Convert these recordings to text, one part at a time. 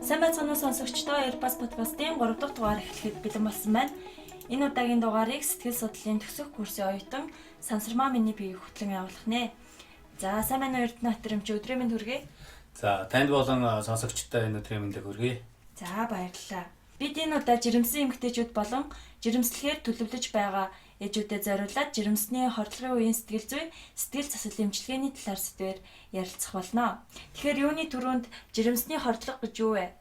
Сайн байцгаана уу сонсогчдоо, Airbus podcast-ийн 3 дахь дугаар эхлэхэд бэлэн болсон байна. Энэ удаагийн дугаарыг сэтгэл судлалын төгсөх курсын оюутан Сансармаа миний бие хөтлөн явуулах нэ. За, сайн байна уу Эрдэнэ Хатэр өдрийн мэнд хүргэе. За, танд болон сонсогчдод энэ өдрийн мэндийг хүргэе. За, баярлалаа. Бид энэ удаа жирэмсэн эмэгтэйчүүд болон жирэмслэхээр төлөвлөж байгаа ээжүүдэд зориулаад жирэмсний хордлогын үеийн сэтгэл зүй, сэтгэл засал эмчилгээний талаар сэдвээр ярилцах болно. Тэгэхээр юуны түрүүнд жирэмсний хордлого гэж юу вэ?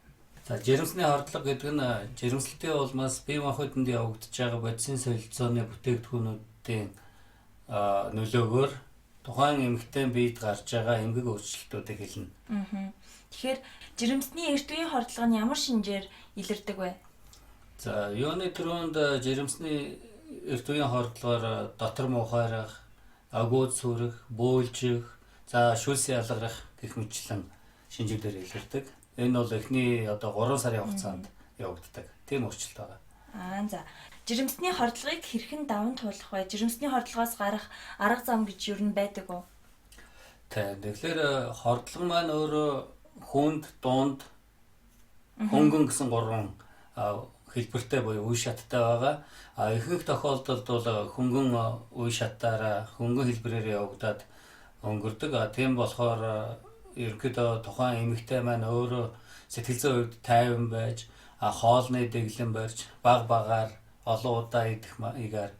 За, жирэмсний хордлого гэдэг нь жирэмслэлтийн улмаас бие махбодонд явагдаж байгаа бодисын солилцооны бүтээгдэхүүнүүдийн нөлөөгөөр тухайн эмэгтэй биед гарч байгаа эмгэг өөрчлөлтүүдийг хэлнэ. Тэгэхээр жирэмсний эрт үеийн хордлого нь ямар шинжээр илэрдэг вэ? За, юуны түрүүнд жирэмсний эрт үеийн хордлогоор дотор муухайрах, агууд сүрэх, бөөлжих, за шүлс ялгарах гэх мэтчлэн шинжүүдээр илэрдэг. Энэ бол эхний одоо 3 сарын хугацаанд явагддаг. Тийм өөрчлөлт байгаа. Аа, за. Жирэмсний хордлогыг хэрхэн даван туулах вэ? Жирэмсний хордлогоос гарах арга зам гэж юу нь байдаг уу? Тэгэхээр хордлого маань өөрөө хүнд, дунд, хөнгөн гэсэн гурван хэлбэртэй буюу үе шаттай байгаа. А ихэнх тохиолдолд бол хөнгөн үе шатаараа, хөнгөн хэлбэрээр явагдаад өнгөрдөг. А тийм болохоор ерөнхийдөө тухайн эмэгтэй маань өөрөө сэтгэл зүйн хувьд тайван байж, хоолны дэглэм барьж, баг багаар олон удаа идэх маягаар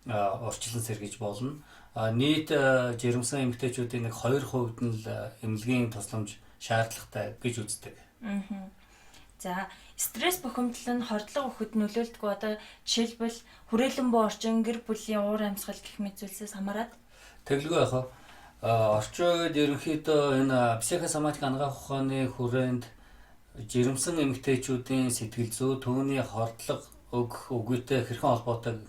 урьдчилан сэргийж болно. Нийт жирэмсэн эмэгтэйчүүдийн нэг 2% нь л эмнэлгийн тусламж шаардлагатай гэж үздэг. За, стресс бухимдал нь хордлого өгөхөд нөлөөлдөг үү? Одоо жишээлбэл хүрээлэн буу орчин, гэр бүлийн уур амьсгал гэх мэт зүйлсээс хамаарат. Тэглгүй яах вэ? Орчин үед ерөнхийдөө энэ психосоматик анагаах ухааны хүрээнд жирэмсэн эмэгтэйчүүдийн сэтгэл зүй, түүний хордлого өгөх үгүйтэй хэрхэн холбоотой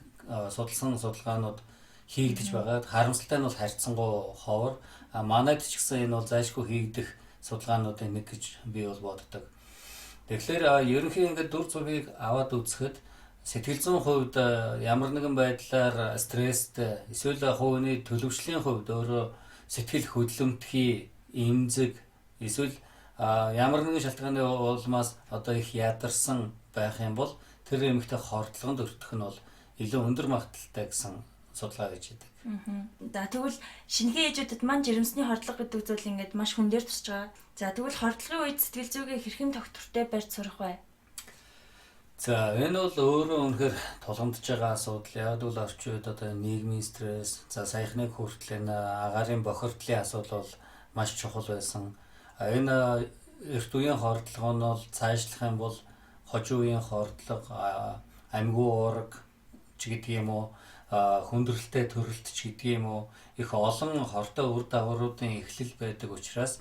судалсан судалгаанууд хийгдэж байгаа. Харамсалтай нь бол харьцангуй ховор. Манайд ч гэсэн энэ бол зайлшгүй хийгдэх судалгаануудын нэг гэж би бол боддог. Тэгэхээр ерөнхий ингээд дүр зургийг аваад үзэхэд сэтгэл зүйн хувьд ямар нэгэн байдлаар стресстэй эсвэл хувийн төлөвшлийн хувьд өөрөө сэтгэл хөдлөмтгий, эмзэг эсвэл ямар нэгэн шалтгааны улмаас одоо их ядарсан байх юм бол тэр эмэгтэй хордлогонд өртөх нь бол илүү өндөр магадлалтай гэсэн судалгаа хийж байдаг. За, тэгвэл шинэхэн ээжүүдэд маань жирэмсний хордлого гэдэг зүйл ингээд маш хүн дээр тусч байгаа. За, тэгвэл хордлогын үед сэтгэл зүгээ хэрхэн тогтвортой барьж сурах вэ? За, энэ бол өөрөө үнэхээр тулгамдж байгаа асуудал. Яг бол орчин үед одоо нийгмийн стресс, за саяхныг хүртэл энэ агаарын бохирдлын асуудал бол маш чухал байсан. Энэ эрт үеийн хордлого нь бол цаашлах юм бол хожим үеийн хордлого, амьгүй уураг ч гэдэг юм уу, хүндрэлтэй төрөлт ч гэдэг юм уу, их олон хортой үр дагавруудын эхлэл байдаг учраас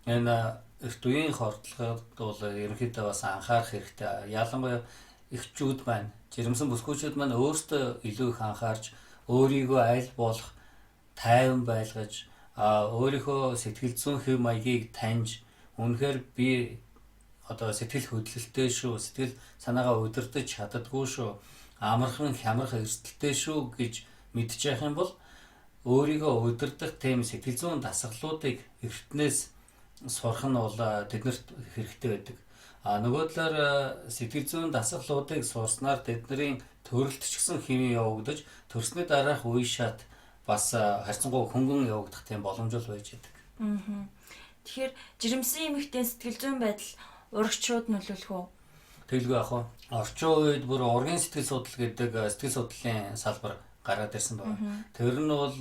энэ эрт үеийн хордлогод бол ерөнхийдөө бас анхаарах хэрэгтэй. Ялангуяа эхчүүд маань, жирэмсэн бүсгүйчүүд маань өөрсдөө илүү их анхаарч, өөрийгөө аль болох тайван байлгаж, өөрийнхөө сэтгэл зүйн хэв маягийг таньж, үнэхээр би одоо сэтгэл хөдлөлттэй шүү, сэтгэл санаагаа удирдах чаддаггүй шүү, амархан хямрах эрсдэлтэй шүү гэж мэдчих юм бол өөрийгөө удирдах тийм сэтгэл зүйн дасгалуудыг эртнээс сурах нь бол тэднэрт хэрэгтэй байдаг. А нөгөө талаар сэтгэл зүйн дасгалуудыг сурснаар тэдний төрөлт ч гэсэн хэмээн явагдаж, төрсний дараах үе шат бас харьцангуй хөнгөн явагдах тийм боломж бол байж байдаг. Тэгэхээр жирэмсэн эмэгтэй сэтгэл зүйн байдал урагшрууд нөлөөлөх үү? Тэгэлгүй яах вэ? Орчин үед бүр ургийн сэтгэл судлал гэдэг сэтгэл судлалын салбар гараад ирсэн байна. Тэр нь бол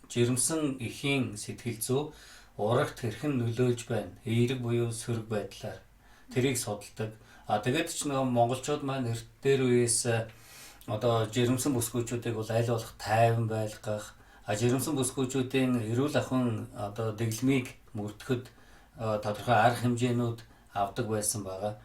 жирэмсэн эхийн сэтгэл зүй урагт хэрхэн нөлөөлж байна? Эерэг буюу сөрөг байдлаар тэрийг судалдаг. А тэгээд ч нөгөө монголчууд маань эрт дээр үеэс одоо жирэмсэн бүсгүйчүүдийг бол аль болох тайван байлгах, жирэмсэн бүсгүйчүүдийн эрүүл ахуйн одоо дэглэмийг мөрдөхөд тодорхой арга хэмжээнүүд авдаг байсан байгаа.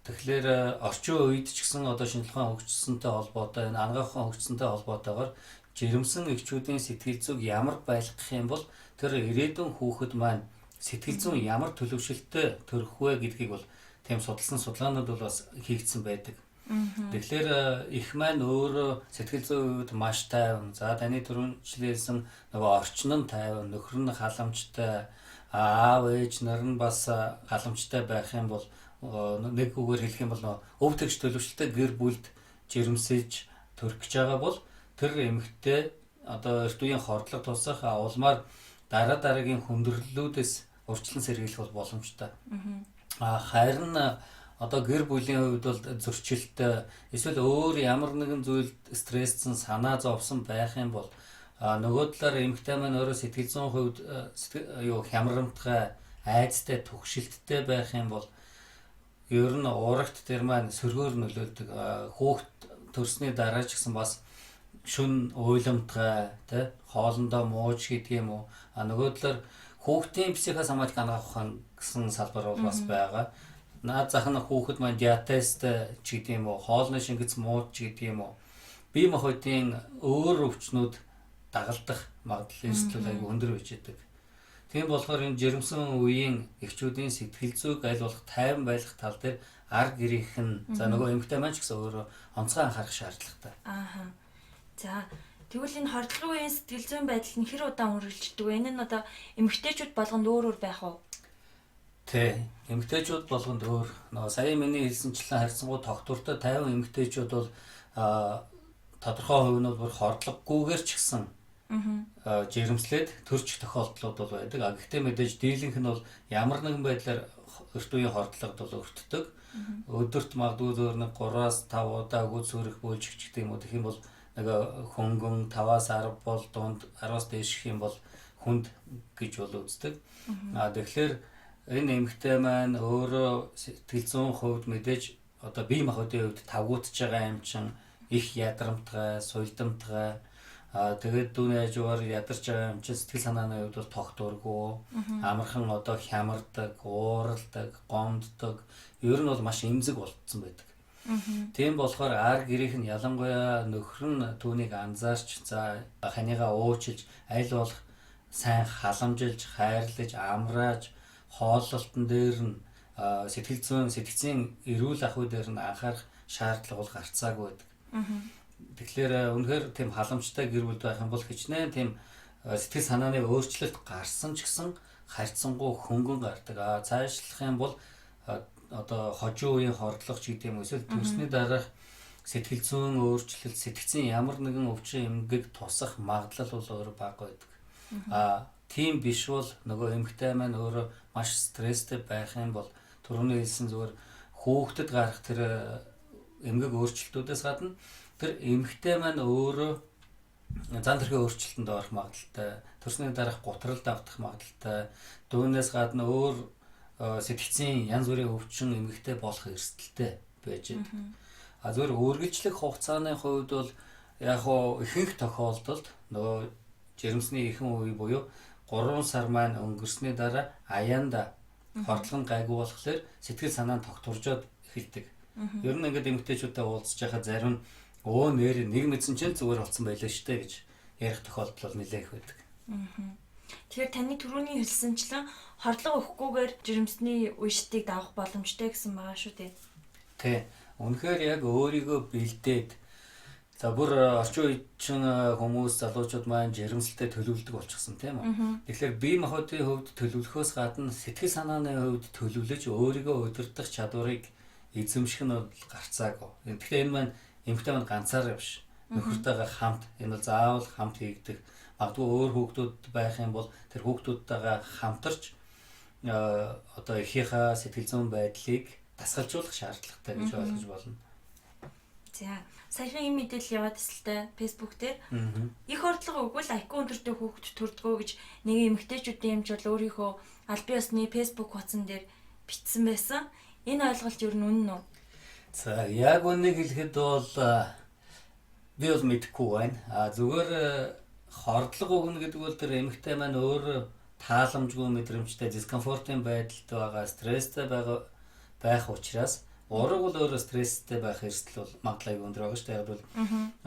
Тэгэхээр орчин үед ч гэсэн одоо шинжлэх ухаан хөгжсөнтэй холбоотой, энэ анагаах ухаан хөгжсөнтэй холбоотойгоор жирэмсэн эгчүүдийн сэтгэл зүйг ямар байлгах юм бол тэр ирээдүйн хүүхэд маань сэтгэл зүйн ямар төлөвшөлттэй төрөх вэ гэдгийг бол тийм судалсан судалгаанууд бол бас хийгдсэн байдаг. Тэгэхээр их маань өөрөө сэтгэл зүйн хувьд маш тайван. За, таны түрүүнчлээсэн нөгөө орчин нь тайван, нөхөр нь халамжтай, Аав ээж нар нь бас халамжтай байх юм бол, нэг үгээр хэлэх юм бол өв тэгш төлөвшөлтөй гэр бүлд жирэмсэж төрөх гэж байгаа бол тэр эмэгтэй одоо эрт үеийн хордлого тусах, улмаар дараа дараагийн хүндрэлүүдээс урьдчилан сэргийлэх бол боломжтой. Харин одоо гэр бүлийн хувьд бол зөрчилтэй эсвэл өөр ямар нэгэн зүйлд стрессцэн, санаа зовсон байх юм бол нөгөө талаар эмэгтэй маань өөрөө сэтгэл зүйн хувьд юу хямрамтгай, айдастай, түгшилттэй байх юм бол ер нь урагт тэр маань сөргөөр нөлөөлдөг. Хүүхэд төрсний дараа ч гэсэн бас шүн уйламтгай, тэ, хоолндоо мууж гэдэг юм уу. Нөгөө талаар хүүхдийн психосоматик анагаах ухаан гэсэн салбар бол бас байгаа. Наад зах нь хүүхэд маань диатезтэй ч гэдэг юм уу, хоолны шингэц мууд ч гэдэг юм уу. Бие махбодын өөр өвчнүүд дагалдах магадлал, эрсдэл айгүй өндөр байж байдаг. Тийм болохоор энэ жирэмсэн үеийн эхчүүдийн сэтгэл зүйг аль болох тайван байлгах тал дээр ар гэрийнх нь, за нөгөө эмэгтэй маань ч гэсэн өөрөө онцгой анхаарах шаардлагатай. Ааха. За, тэгвэл энэ хордлогын үеийн сэтгэл зүйн байдал нь хэр удаан үргэлжилдэг вэ? Энэ нь одоо эмэгтэйчүүд болгонд өөр өөр байх уу? Тий. Эмэгтэйчүүд болгонд өөр. Нөгөө сая миний хэлсэнчлэн харьцангуй тогтвортой 50 эмэгтэйчүүд бол тодорхой хувь нь бол бүр хордлогогүйгээр ч гэсэн жирэмслээд төрчих тохиолдлууд бол байдаг. А гэхдээ мэдээж дийлэнх нь бол ямар нэгэн байдлаар эрт үеийн хордлогод бол өртдөг. Өдөрт магадгүй зөөр нэг 3-аас 5 удаа өгөөд сүрэх бөөлжих гэдэг юм уу. Тэгэх юм бол нэг хөнгөн 5-аас 10 бол дунд 10-аас дээш юм бол хүнд гэж бол үздэг. А тэгэхээр энэ эмэгтэй маань өөрөө сэтгэл зүйн хувьд мэдээж одоо бие махбодын хувьд тавгуутж байгаа юм чинь их ядрамтгай, суйлдамтгай. Тэгээд дүүний хажуугаар ядарч байгаа юм чинь сэтгэл санааны хувьд бол тогтворгүй, амархан одоо хямардаг, ууралдаг, гомддог, ер нь бол маш эмзэг болцсон байдаг. Тийм болохоор ар гэрийнх нь, ялангуяа нөхөр нь түүнийг анзаарч, за ханигаа уучилж, аль болох сайн халамжилж, хайрлаж, амрааж, хооллолтон дээр нь, сэтгэл зүйн, сэтгцийн эрүүл ахуй дээр нь анхаарах шаардлага бол гарцаагүй байдаг. Тэгэхээр үнэхээр тийм халамжтай гэр бүлд байх юм бол хичнээн тийм сэтгэл санааны өөрчлөлт гарсан ч гэсэн харьцангуй хөнгөн гардаг. А цаашлах юм бол одоо хожим үеийн хордлого ч гэдэг юм уу, эсвэл төрсний дараах сэтгэл зүйн өөрчлөлт, сэтгцийн ямар нэгэн өвчин эмгэг тусах магадлал бол өөр бага байдаг. А тийм биш бол нөгөө эмэгтэй маань өөрөө маш стресстэй байх юм бол түрүүний хэлсэн зүгээр хүүхдэд гарах тэр эмгэг өөрчлөлтүүдээс гадна тэр эмэгтэй маань өөрөө зан төрхийн өөрчлөлтөнд орох магадлалтай, төрсний дараах гутралд автах магадлалтай, дүүнээс гадна өөр сэтгцийн янз бүрийн өвчин эмэгтэй болох эрсдэлтэй байж байдаг. А зөвхөн үргэлжлэх хугацааны хувьд бол яг хуу ихэнх тохиолдолд нөгөө жирэмсний ихэнх үе буюу 3 сар маань өнгөрсний дараа аяанда хордлого нь гайгүй болохоор сэтгэл санаа нь тогтворжоод эхэлдэг. Ер нь ингээд эмэгтэйчүүдтэй уулзж байхад зарим нь өө нэр нэг мэдсэн чинь зүгээр болсон байлаа штэ гэж ярих тохиолдол бол нэлээд их байдаг. Тэгэхээр таны түрүүний хэлсэнчлэн хордлого өгөхгүйгээр жирэмсний үе шатыг давах боломжтой гэсэн байгаа шүү дээ. Тий. Үнэхээр яг өөрийгөө бэлдээд, за бүр орчин үед чинь хүмүүс, залуучууд маань жирэмслэлтэд төлөвлөдөг болчихсон, тийм үү. Тэгэхээр бие махбодын хувьд төлөвлөхөөс гадна сэтгэл санааны хувьд төлөвлөж өөрийгөө удирдах чадварыг эзэмших нь бол гарцаагүй. Тэгэхээр энэ маань эмэгтэй маань ганцаараа биш. Нөхөртэйгээ хамт, энэ бол заавал хамт хийгдэх. Магадгүй өөр хүүхдүүд байх юм бол тэр хүүхдүүдтэйгээ хамтарч одоо эхийнхээ сэтгэл зүйн байдлыг дасгалжуулах шаардлагатай гэж ойлгож болно. За, саяхан ийм мэдээлэл яваад эсэлтэй Facebook дээр их хордлого өгвөл IQ өндөртэй хүүхэд төрдгөө гэж нэг эмэгтэйчүүдийн эмч бол өөрийнхөө албан ёсны Facebook хуудсан дээр бичсэн байсан. Энэ ойлголт ер нь үнэн үү? За, яг үнэнийг хэлэхэд бол би бол мэдэхгүй байна. А зүгээр хордлого өгнө гэдэг бол тэр эмэгтэй маань өөр тааламжгүй мэдрэмжтэй, дискомфортын байдалд байгаа, стресстэй байгаа байх учраас ураг бол өөрөө стресстэй байх эрсдэл бол магадлал аюу өндөр байгаа шүү дээ. Яг бол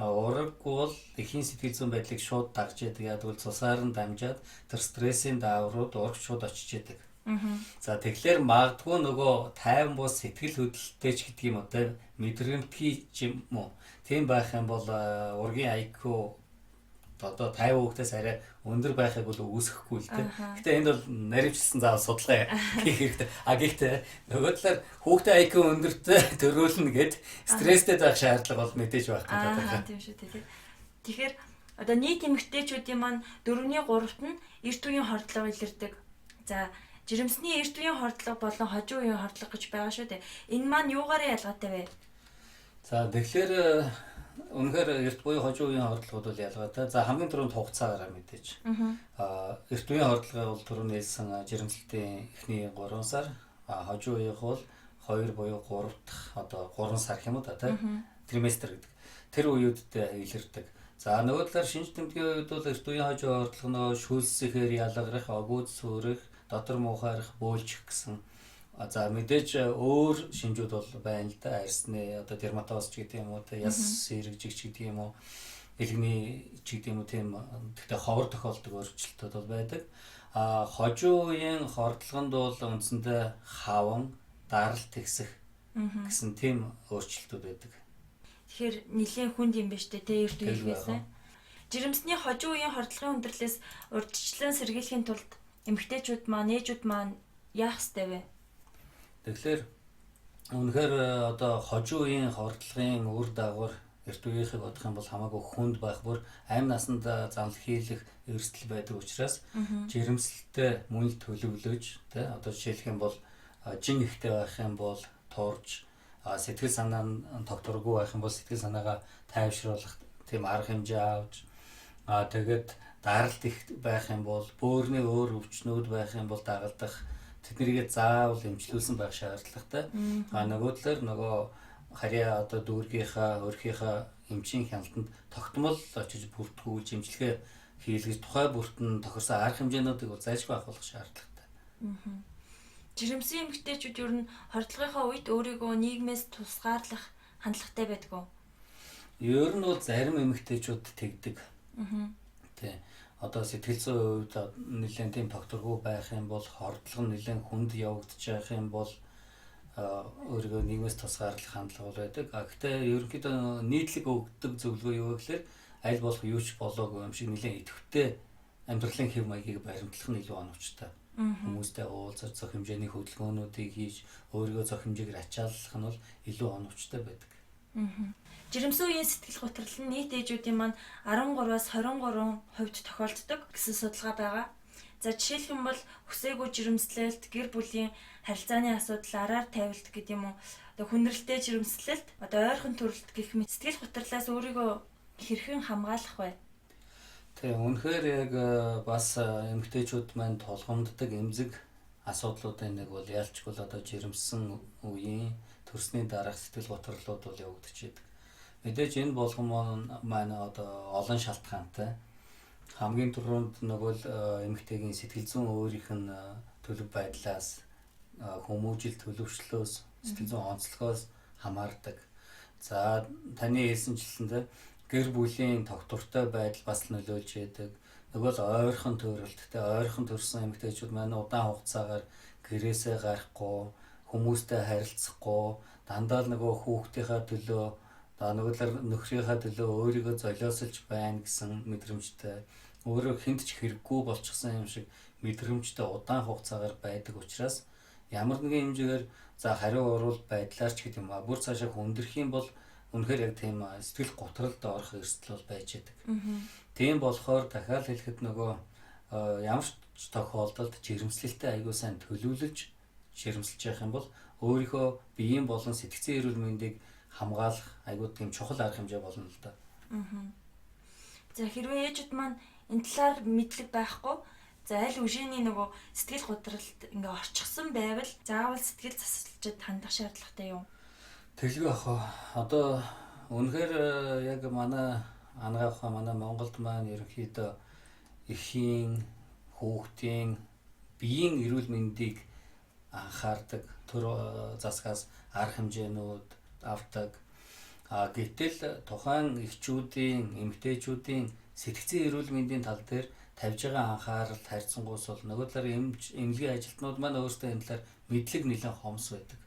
ураг бол эхийн сэтгэл зүйн байдлыг шууд дагж яадаг. Яг бол цусаар нь дамжаад тэр стрессийн дааврууд урагт шууд очиж яадаг. За, тэгэхээр магадгүй нөгөө тайван бус сэтгэл хөдлөлттэй ч гэдэг юм уу те, мэдрэмтгий ч юм уу. Тийм байх юм бол ургийн IQ Одоо 50 хүүхдээс арай өндөр байхыг бол үүсэхгүй л дээ. Гэтэ энд бол наривчлсан заавал судалгаа хийх хэрэгтэй. А гэхдээ нөгөө талаар хүүхдээ IQ өндөртэй төрүүлнэ гэд стресстэй байх шаардлага бол мэдээж байхгүй тодорхой. Тийм шүү дээ. Тэгэхээр одоо нийт эмэгтэйчүүдийн маань 4-ний 3-т нь эрт үеийн хордлого илэрдэг. За, жирэмсний эрт үеийн хордлого болон хожим үеийн хордлого гэж байгаа шүү дээ. Энэ маань юугаараа ялгаатай вэ? За, тэгэхээр үнэхээр эрт буюу хожим үеийн хордлогод бол ялгаатай. За, хамгийн түрүүнд хугацаагаараа мэдээж. Эрт үеийн хордлого бол түрүүний хэлсэн жирэмслэлтийн эхний 3 сар, хожим үеийнх бол 2 буюу 3 дахь одоо 3 сар гэх юм уу да тий. Триместр гэдэг. Тэр үеүүдэд илэрдэг. За, нөгөө талаар шинж тэмдгийн үед бол эрт үеийн хожим хордлого нөө шүлсэхээр ялгарах, огууд сүрэх, дотор муухайрах, бөөлжих гэсэн. За, мэдээж өөр шинжүүд бол байна л да. Арьсны одоо дерматоз ч гэдэг юм уу, яс сэрэгжих ч гэдэг юм уу, элэгний ч гэдэг юм уу, тийм гэхдээ ховор тохиолдог өөрчлөлтүүд бол байдаг. А хожим үеийн хордлогонд бол үндсэндээ хаван, дарал тэгсэх гэсэн тийм өөрчлөлтүүд байдаг. Тэгэхээр нэлээд хүнд юм байна шүү дээ, тэ эрт үеийнхээс. Жирэмсний хожим үеийн хордлогын хүндрэлээс урьдчилан сэргийлэхийн тулд эмэгтэйчүүд маань, ээжүүд маань яах ёстой вэ? Тэгэхээр үнэхээр одоо хожим үеийн хордлогын үр дагавар эрт үеийнхийг бодох юм бол хамаагүй хүнд байх, бүр амь насанд занл хийлэх эрсдэл байдаг учраас жирэмслэлтэй мөн л төлөвлөж тэ одоо жишээлх юм бол жин ихтэй байх юм бол туурж, сэтгэл санаа нь тогтворгүй байх юм бол сэтгэл санаагаа тайвшруулах тийм арга хэмжээ авч, тэгээд даралт их байх юм бол бөөрийн өөр өвчнүүд байх юм бол дагалдах, тэднийгээ заавал эмчлүүлсэн байх шаардлагатай. А нөгөө талаар нөгөө харьяа одоо дүүргийнхаа, өрхийнхаа эмчийн хяналтанд тогтмол очиж бүртгүүлж эмчилгээ хийлгэж тухай бүртэн тохирсон арга хэмжээнүүдийг бол зайлшгүй авах шаардлагатай. Жирэмсэн эмэгтэйчүүд ер нь хордлогынхоо үед өөрийгөө нийгмээс тусгаарлах хандлагатай байдаг уу? Ер нь бол зарим эмэгтэйчүүд тэгдэг. Тий. Одоо сэтгэл зүйн хувьд нэлээд тийм тогтворгүй байх юм бол хордлого нь нэлээд хүнд явагдаж байх юм бол өөрийгөө нийгмээс тусгаарлах хандлага бол байдаг. А гэхдээ ерөнхийдөө нийтлэг өгдөг зөвлөгөө юу вэ гэхээр аль болох юу ч болоогүй юм шиг нэлээд идэвхтэй амьдралын хэв маягийг баримтлах нь илүү оновчтой. Хүмүүстэй уулзах, зох хэмжээний хөдөлгөөнүүдийг хийж өөрийгөө зох хэмжээгээр ачааллах нь бол илүү оновчтой байдаг. Жирэмсэн үеийн сэтгэл готрол нь нийт ээжүүдийн маань 13-аас 23% тохиолддог гэсэн судалгаа байгаа. За, жишээлх юм бол хүсээгүй жирэмслэлт, гэр бүлийн харилцааны асуудал, араар тавилт гэдэг юм уу, одоо хүндрэлтэй жирэмслэлт, одоо ойрхон төрөлт гэх мэт сэтгэл гутралаас өөрийгөө хэрхэн хамгаалах вэ? Тийм, үнэхээр яг бас эмэгтэйчүүд маань тулгамддаг эмзэг асуудлуудын нэг бол ялчгүй л одоо жирэмсэн үеийн төрсний дараах сэтгэл гутралууд бол явагдаж идэг. Мэдээж энэ болгон маань одоо олон шалтгаантай. Хамгийн түрүүнд нөгөө л эмэгтэйгийн сэтгэл зүйн өөрийнх нь төлөв байдлаас, хүмүүжил төлөвшлөөс, сэтгэл зүйн онцлогоос хамаардаг. За, таны хэлсэнчлэн гэр бүлийн тогтвортой байдал бас нөлөөлж яадаг. Нөгөө л ойрхон төрөлттэй, ойрхон төрсэн эмэгтэйчүүд маань удаан хугацаагаар гэрээсээ гарахгүй, хүмүүстэй харилцахгүй, дандаа л нөгөө хүүхдийнхаа төлөө, нөгөө талаар нөхрийнхаа төлөө өөрийгөө золиослж байна гэсэн мэдрэмжтэй, өөрөө хүнд ч хэрэггүй болчихсон юм шиг мэдрэмжтэй удаан хугацаагаар байдаг учраас ямар нэгэн хэмжээгээр за хариу урвал байдлаар ч гэдэг юм а бүр цаашаа хүндрэх юм бол үнэхээр яг тийм сэтгэл готролд орох эрсдэл бол байж байдаг. Тийм болохоор дахиад хэлэхэд нөгөө ямар ч тохиолдолд жирэмслэлтэй аягүй сайн төлөвлөж жирэмсэлж явах юм бол өөрийнхөө биеийн болон сэтгцийн эрүүл мэндийг хамгаалах аягүй тийм чухал арга хэмжээ болно л да. За, хэрвээ ээжүүд маань энэ талаар мэдлэг байхгүй, за аль үжиний нөгөө сэтгэл готролд ингээ орчихсон байвал заавал сэтгэл засалчид хандах шаардлагатай юу? Тэглгүй ах уу. Одоо үнэхээр яг манай анагаах ухаан, манай Монголд маань ерөнхийдөө эхийн, хүүхдийн, биеийн эрүүл мэндийг анхаардаг, төр засгаас арга хэмжээнүүд авдаг. А гэтэл тухайн эхчүүдийн, эмэгтэйчүүдийн сэтгцийн эрүүл мэндийн тал дээр тавьж байгаа анхаарал харьцангуйс бол нөгөө талаар эмнэлгийн ажилтнууд маань өөрсдөө энэ талаар мэдлэг нэлээд хомс байдаг.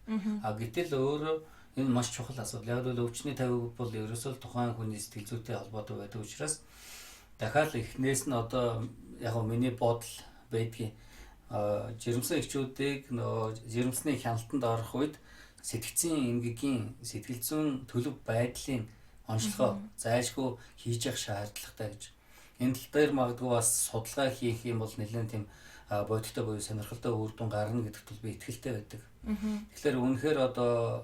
А гэтэл өөрөө энэ маш чухал асуудал. Яг бол өвчний тавиг бол ерөөсөө л тухайн хүний сэтгэл зүйтэй холбоотой байдаг учраас Дахиад эхнээс нь одоо яг нь миний бодол байдгийн жирэмсэн эхчүүдийг нөгөө жирэмсний хяналтанд орох үед сэтгцийн эмгэгийн сэтгэл зүйн төлөв байдлын онцлогоо зайлшгүй хийж явах шаардлагатай гэж. Энэ тал дээр магадгүй бас судалгаа хийх юм бол нэлээд тийм бодиттой буюу сонирхолтой үр дүн гарна гэдэгт бол би итгэлтэй байдаг. Тэгэхээр үнэхээр одоо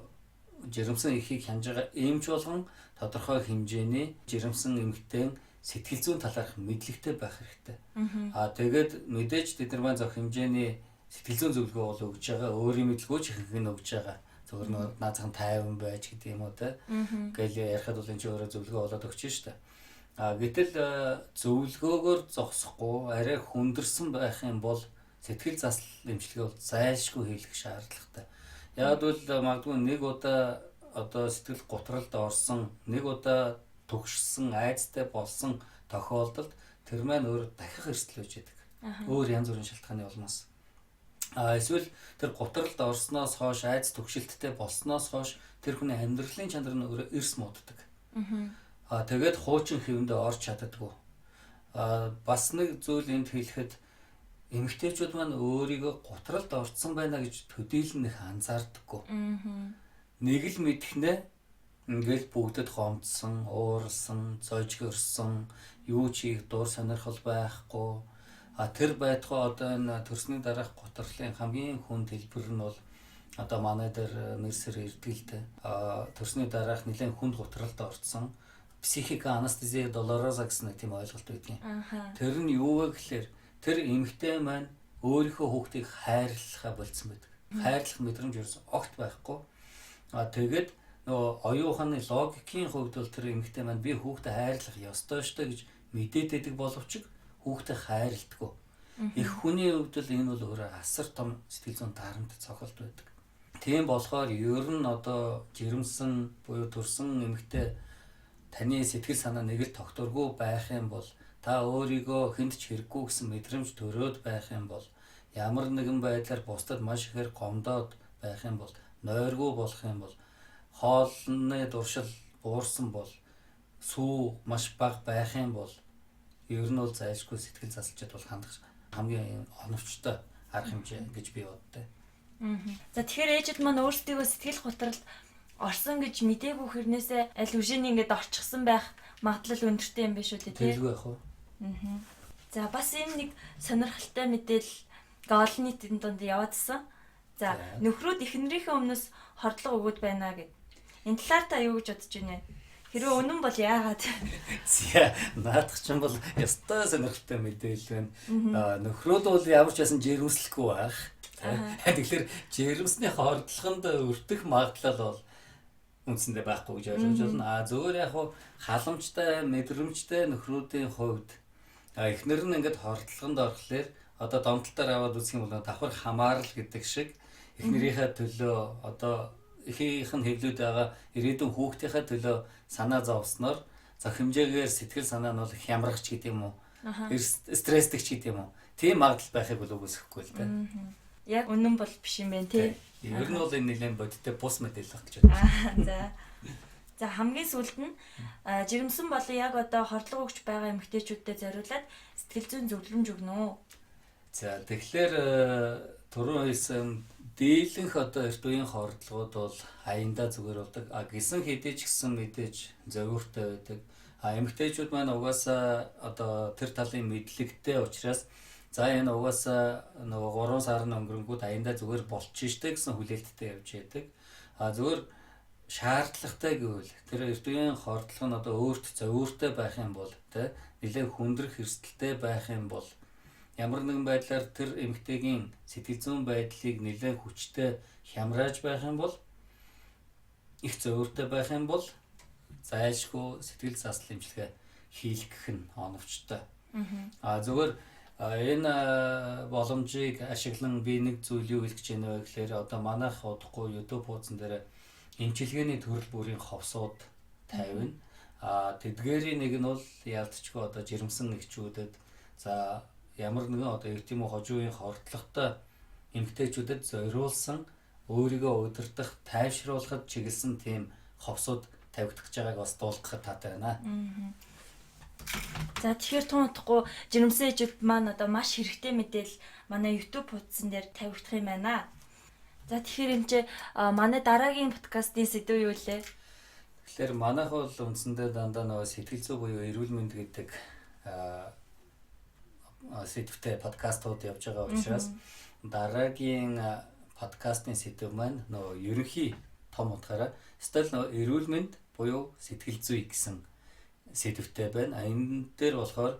жирэмсэн эхийг хянаж байгаа эмч болгон тодорхой хэмжээний жирэмсэн эмэгтэйн сэтгэл зүйн талаарх мэдлэгтэй байх хэрэгтэй. Аа тэгээд мэдээж тэд нар маань зөх хэмжээний сэтгэл зүйн зөвлөгөө бол өгж байгаа. Өөрийн мэдлэгөө ч ихэнх нь өгж байгаа. Зөвхөн наазах нь тайван байж гэдэг юм уу те. Гэл ярихад бол энэ ч өөрөө зөвлөгөө болоод өгч штэ. А гэтэл зөвлөгөөгөөр зогсохгүй арай хүндэрсэн байх юм бол сэтгэл засал эмчилгээ бол зайлшгүй хийх шаардлагатай. Яг бол магадгүй нэг удаа одоо сэтгэл гутралд орсон, нэг удаа түгшсэн, айцтай болсон тохиолдолд тэр маань өөр дахих эрсдэл байж байдаг. Өөр янз бүрийн шалтгааны улмаас. А эсвэл тэр гутралд орсноос хойш айц түгшилттэй болсноос хойш тэр хүний амьдралын чанар нь өөрөө эрс мууддаг. А тэгээд хуучин хэвэндээ орч чаддаггүй. А бас нэг зүйл энд хэлэхэд эмэгтэйчүүд маань өөрийгөө гутралд орцсон байна гэж төдийлөн их анзаардаггүй. Нэг л мэдхнээ ингээл бүгдэд гомдсон, ууралсан, зожгорсон, юу ч хийх дур сонирхол байхгүй. А тэр байтугай одоо энэ төрсний дараах гутралын хамгийн хүнд хэлбэр нь бол одоо манай дээр нэрсэр ирдэг л дээ. А төрсний дараах нэлээд хүнд гутралд орцсон психика анестезия долороза гэсэн нэг тийм ойлголт байдаг. Тэр нь юу вэ гэхээр тэр эмэгтэй маань өөрийнхөө хүүхдийг хайрлахаа болцсон байдаг. Хайрлах мэдрэмж ерөөс огт байхгүй. А тэгээд нөгөө оюун ухааны логикийн хувьд бол тэр эмэгтэй маань би хүүхдээ хайрлах ёстой штэ гэж мэдээд байдаг боловч хүүхдээ хайрладаггүй. Их хүний хувьд л энэ бол өөрөө асар том сэтгэл зүйн дарамт цохолт байдаг. Тийм болохоор ер нь одоо жирэмсэн буюу төрсэн эмэгтэй таны сэтгэл санаа нэг л тогтворгүй байх юм бол та өөрийгөө хүнд ч хэрэггүй гэсэн мэдрэмж төрөөд байх юм бол ямар нэгэн байдлаар бусдад маш ихээр гомдоод байх юм бол нойргүй болох юм бол хоолны дуршил буурсан бол сүү маш бага байх юм бол ер нь бол зайлшгүй сэтгэл заслчид бол хандах хамгийн оновчтой арга хэмжээ гэж би боддог. За тэгэхээр ээжүүд маань өөрсдийгөө сэтгэл готролд орсон гэж мдээгүй хэрнээсээ аль үшээний ингээд орчихсон байх магадлал өндөртэй юм биш үү тий? Тэгэлгүй яах вэ? За бас ийм нэг сонирхолтой мэдээлэл олон нийтийн дунд яваадсан. За нөхрүүд эхнэрийнхээ өмнөөс хордлого өгөөд байна гэд. Энэ талаар та юу гэж бодож байна вэ? Хэрвээ үнэн бол яагаад? За наадах чинь бол ёстой сонирхолтой мэдээлэл байна. Нөхрүүд бол ямар ч байсан жирэмслэхгүй байх. Тэгэхээр жирэмсний хордлогонд өртөх магадлал бол үндсэндээ байхгүй гэж ойлгож байна. А зөвөр яг хуу халамжтай, мэдрэмжтэй нөхрүүдийн хувьд эхнэр нь ингээд хордлогонд орохлоор одоо донтолтоор аваад үзэх юм бол давхар хамаарал гэдэг шиг эхнэрийнхээ төлөө одоо эхийнх нь хэвлүүд байгаа ирээдүйн хүүхдийнхээ төлөө санаа зовсноор зөх хэмжээгээр сэтгэл санаа нь бол хямрагч гэдэг юм уу? Стрессдэг ч гэдэг юм уу? Тийм магадлал байхыг бол үгүйсэхгүй л дээ. Яг үнэн бол биш юм байна тий. Ер нь бол энэ нэлээд бодиттой бус мэдээлэл гэж бодож байна. За. За хамгийн сүүлд нь жирэмсэн болон яг одоо хордлого өгч байгаа эмэгтэйчүүдэд зориулаад сэтгэл зүйн зөвлөмж өгнө үү? За тэгэхээр түрүүн хэлсэн дийлэнх одоо эрт үеийн хордлогууд бол аяндаа зүгээр болдог. А гисэн хэдий ч гэсэн мэдээж зовиуртай байдаг. А эмэгтэйчүүд маань угаасаа одоо тэр талын мэдлэгтэй учраас за энэ угаасаа нөгөө 3 сар нь өнгөрөнгүүд аяндаа зүгээр болчих штэ гэсэн хүлээлттэй явж яадаг. А зүгээр шаардлагатай гэвэл тэр эрт үеийн хордлого нь одоо өөрт зовиуртай байх юм бол тэ нэлээд хүндрэх эрсдэлтэй байх юм бол ямар нэгэн байдлаар тэр эмэгтэйгийн сэтгэл зүйн байдлыг нэлээд хүчтэй хямрааж байх юм бол их зовиуртай байх юм бол зайлшгүй сэтгэл засал эмчилгээ хийлгэх нь оновчтой. А зөвхөн энэ боломжийг ашиглан би нэг зүйл юу хэлэх гэж байна вэ гэхээр одоо манайх удахгүй YouTube хуудсан дээр эмчилгээний төрөл бүрийн ховсууд тавина. А тэдгээрийн нэг нь бол яалтчгүй одоо жирэмсэн нэгчүүдэд за ямар нэгэн одоо эрт юм уу хожуу үеийн хордлоготой эмэгтэйчүүдэд зориулсан өөрийгөө удирдах, тайвшруулахад чиглэсэн тийм ховсууд тавигдах гэж байгааг бас дуулгахад таатай байна. За, тэгэхээр тун утахгүй жирэмсэн ээжүүд маань одоо маш хэрэгтэй мэдээлэл манай YouTube хуудсан дээр тавигдах юм байна. За, тэгэхээр эмчээ, манай дараагийн подкастын сэдэв юу лээ? Тэгэхээр манайх бол үндсэндээ дандаа нөгөө сэтгэл зүй буюу эрүүл мэнд гэдэг сэдвтэй подкастууд явж байгаа учраас дараагийн подкастын сэдэв маань нөгөө ерөнхий том утгаараа стил нөгөө эрүүл мэнд буюу сэтгэл зүй гэсэн сэдвтэй байна. Энэ дээр болохоор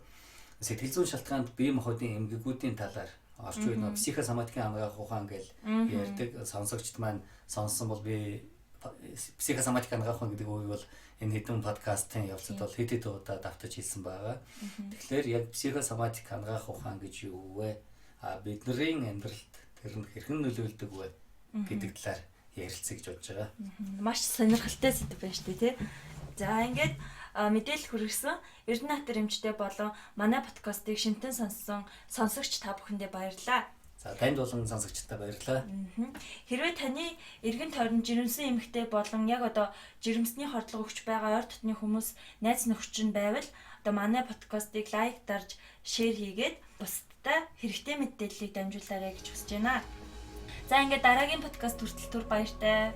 сэтгэл зүйн шалтгаанд бие махбодын эмгэгүүдийн талаар, орчин үед нөгөө психосоматикийн анагаах ухаан гэж ярьдаг. Сонсогчд маань сонссон бол би психосоматик анагаах ухаан гэдэг үгийг бол энэ хэдэн подкастын явцад бол хэд хэд удаа давтаж хэлсэн байгаа. Тэгэхээр яг психосоматик анагаах ухаан гэж юу вэ? А бидний амьдралд тэр нь хэрхэн нөлөөлдөг вэ гэдэг талаар ярилцъя гэж бодож байгаа. Маш сонирхолтой сэдэв байна шүү дээ, тий. За, ингээд мэдээлэл хүргэсэн Эрдэнэ эмчтэй болон манай подкастыг шинтэн сонссон сонсогч та бүхэндээ баярлалаа. За, танд болон сонсогчдод баярлалаа. Хэрвээ таны эргэн тойронд жирэмсэн эмэгтэй болон яг одоо жирэмсний хордлого өгч байгаа ойр дотны хүмүүс, найз нөхөд нь байвал одоо манай подкастыг like дарж, share хийгээд бусдад хэрэгтэй мэдээллийг дамжуулаарай гэж хүсэж байна. За, ингээд дараагийн подкаст хүртэл түр баяртай.